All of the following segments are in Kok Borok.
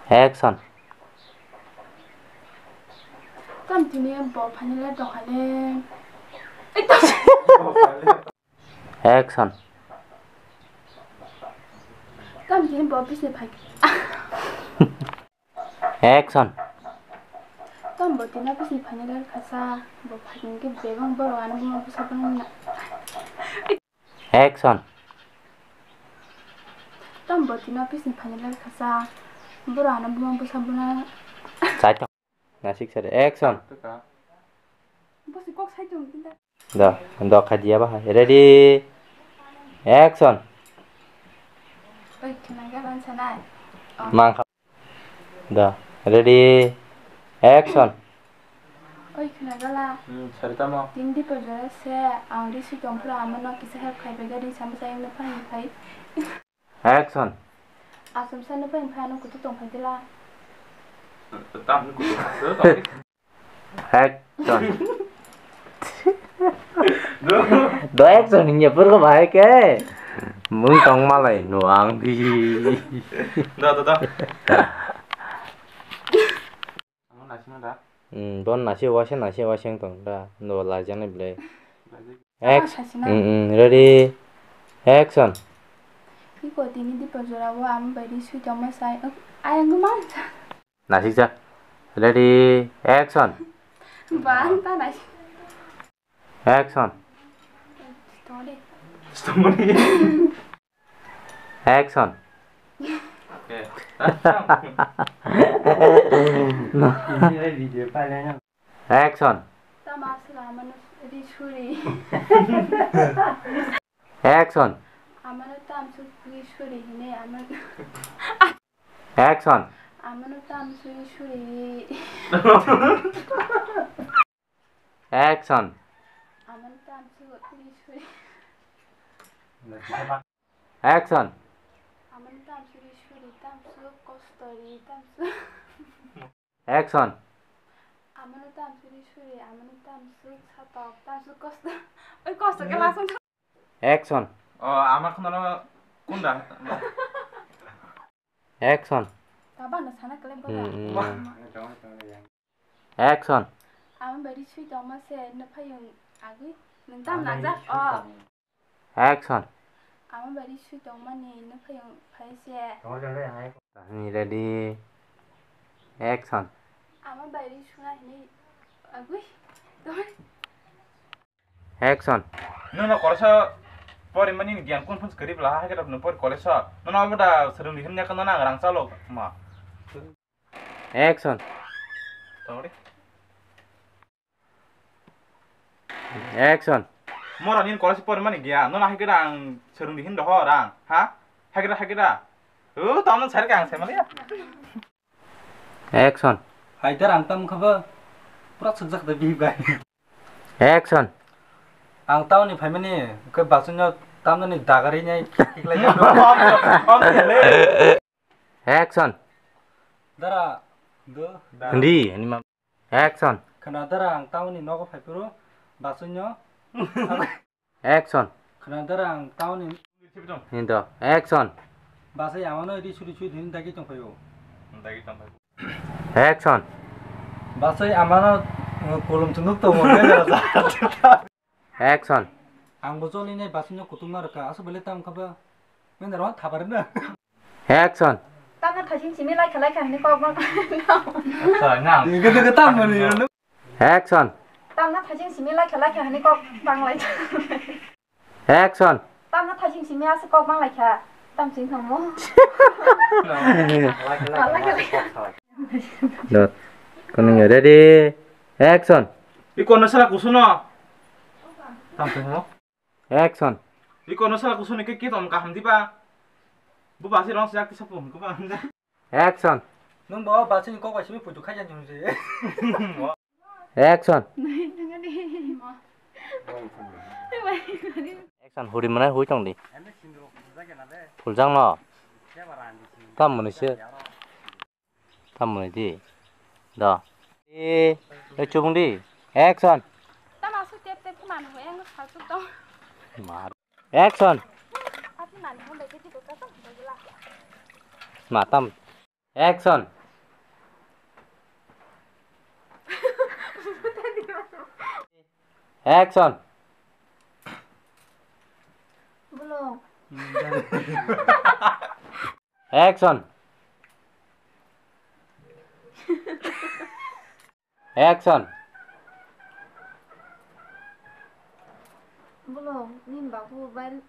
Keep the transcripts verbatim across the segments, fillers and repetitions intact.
Action. Tam tini bo phainai le dokhale. Action. Tam tini bo bisni phai. Action. Tam bo tini bisni phainai le khasa bo phaikhe bebang borok ano buma bwsa bangna. Action. Tam bo tini office ni phainai le khasa. Boro ano buma bwsa buna. Chai tong. Nasik sari. Action. Bosi kok sai tong tinda. Do, do kha diya ba hai. Ready? Action. Oi, khna galan sanai. Oh. Mang kha. Da, ready, action. Oi, khna gala. Hmm, sari tamo. Tini dipor jora se, ang ri sui tong phuru ama no kisa help khai bai gari sama sa yung na phai phai. Action. Asam sa na phai phai ano kutu tong phai dila. Tam kutu. Action. Do action hingya purgo bahai ke. Mung tong malai no ang di. Do, do, do. Amo nasima da. Hmm, bon nasi wase nasi wase tong da. No lajang ni ble. Action. Sasina. Hmm, hmm, ready. Action. Iko tini dipor jora o amo bai ri sui tong ma sai. Ayang ma. Nasikjak. Ready, action. Bang ta nai. Action. Story. Story. Action. Okay. Action. Tama sila manu ri suri. Action. Amano tam su ri suri hine amano. Action. Amano tam suri suri. Action. Amano tam suri suri. Action. Amano tam suri suri, tam su kostori, tam su. Action. Amano tam suri suri, amano tam su satok, tam su kosto. Oi kosto ke langsung. Action. Oh, ama khna no kunda. Action. Tabang na sana kele bola. Hmm, hmm. Action. Ama bari sui tong ma se no phayung agui. Nung tam na jak. Oh. Action. Ama bari sui tong ma ni no phayung phai se. Ni ready. Action. Ama bari suna hini agui. Action. Nono kolesa porimani ni giyan kun phunsi kwrwi bwla, hai khe rok no pori kolesa. Nono abo da swrwngdi himya khe nono ang rang chalo ma. Action. Tongri. Action. Mora nin kolesa porimani giya, nono hai khe ang swrwngdi hin doho rang, ha? Hai khe, hai khe da. O, tamno sari kang se maliya. Action. Haidar ang tam khaba pura sujak da bihib gai. Action. Ang town ni phaimani khe basunyo tamnani dagari nai khiklai. Action. Dara do. Hindi, hindi ma. Action. Khna dara ang town ni nogo phaiphuru basunyo. Action. Khna dara ang town ni. Hinto. Action. Basai amano ri suri suri dhini dagi tong phaio. Dagi tong phaio. Action. Basai amano, uh, kolom chunuk tong mo. Action. Ang bo joli nai basai no kutung na rwkha. Asu bele tam khaba. Men ro thabar na. Action. Tamna thaising simi laikha laikha hini kok bang. Action. Dege dege tam mani. Action. Tamna thaising simi laikha laikha hini kok bang lai. Action. Tamna thaising simi asa kok bang laikha. Tam sing thangmo. Dot. Kono ready. Action. Iko no sala kusuno. Tam sing thangmo. Action. Iko no sala kusuno ke kitom kaham diba. Bu basi rong siak tisa pun ko ba. Action. Nung bo bachini kok bai simi puitu khaijani hinwi se. Action. Action, huri mwnai hui tong di. Phuljak no. Tam mwnwi se. Tam mwnwi di. Do. E, e, chubung di. Action. Tama su tep tep manu ho, yang sal su tong. Ma. Action. Ati mani hon bai kiti ko kato bai la. Ma tam. Action. Action. Bolong. Action. Action. Bolong, nini babu bai.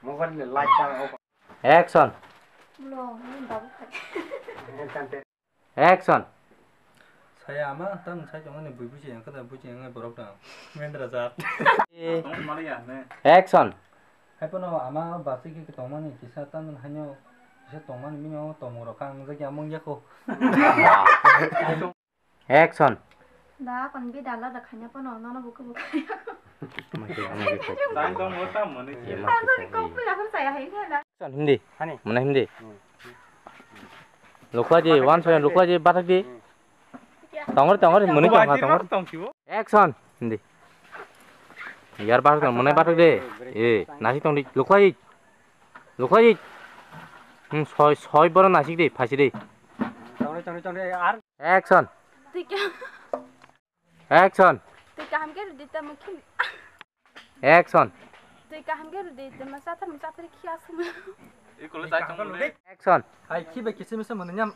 Mobile ni light tang off. Action. Bolong, nini babu khai. Action. Saya ama tang sai tong ani bui bui yang kada bui yang borok tang. Mendra jat. Action. Hai pono ama basi ki tongmani kisa tang haino kisa tongmani mino tomung rok ang jagi among yako. Action. Da kon bi dala da khanya pono nono buku buku. Tang tong mo tam mo ni. Tang tong ni kok pula khun saya hai khela. Action. Hindi. Hani. Mana hindi. Lukla ji, wan soyan lukla ji bathak di. Tongor tongor muni tongha tongor. Action. Hindi. Yar bathak tong, muni bathak de. Eh, nasi tong di lukla ji. Lukla ji. Hmm, soi soi boro nasik de, phasi de. Tong di tong di tong di ar. Action. Action. Twi kaham khe rwdi tamo khe. Action. Twi kaham khe rwdi tamo chathar chathar khi aswk. Action. Hai khi bai kisi misa mano nyam.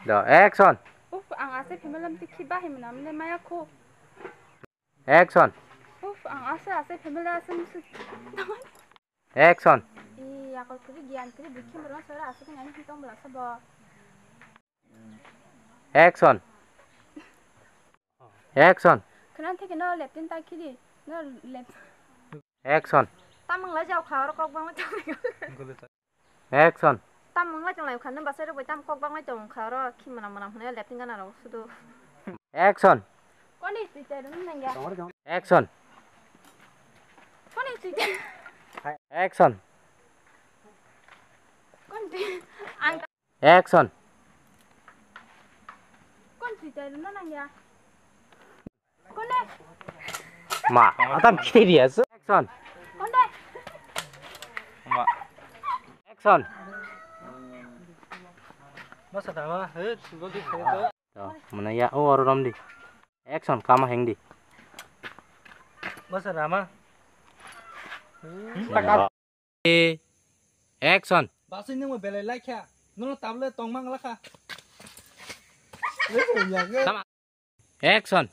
Do action. Uf, ang ase family am twi khi bahai mano amle maya kho. Action. Uf, ang ase ase family ase musu. Action. I akol kiri gian kiri bikhi mero sora ase kanya ni tong bela sabo. Action. Action. Khna theke no leptin ta khidi. No lep. Action. Tamang la jao kha oro kok bang. Action. Tamang la jao lai kha no basai ro tam kok bang lai tong kha oro khi mana mana hne leptin gana ro sudu. Action. Koni twi tai rum nang ya. Action. Koni twi tai. Action. Kon twi. Ang Action. Kon twi tai rwna nang ya. Kon de. Ma, atam khiri asu. Action. Kon de. Ma. Action. Masa dama, he, sugo di khayo to. To, mane ya, o oro rom di. Action, kama heng di. Masa dama. Action. Basui nungbo belai laikha. Nono tablet tongmang lakha. Tama. Action.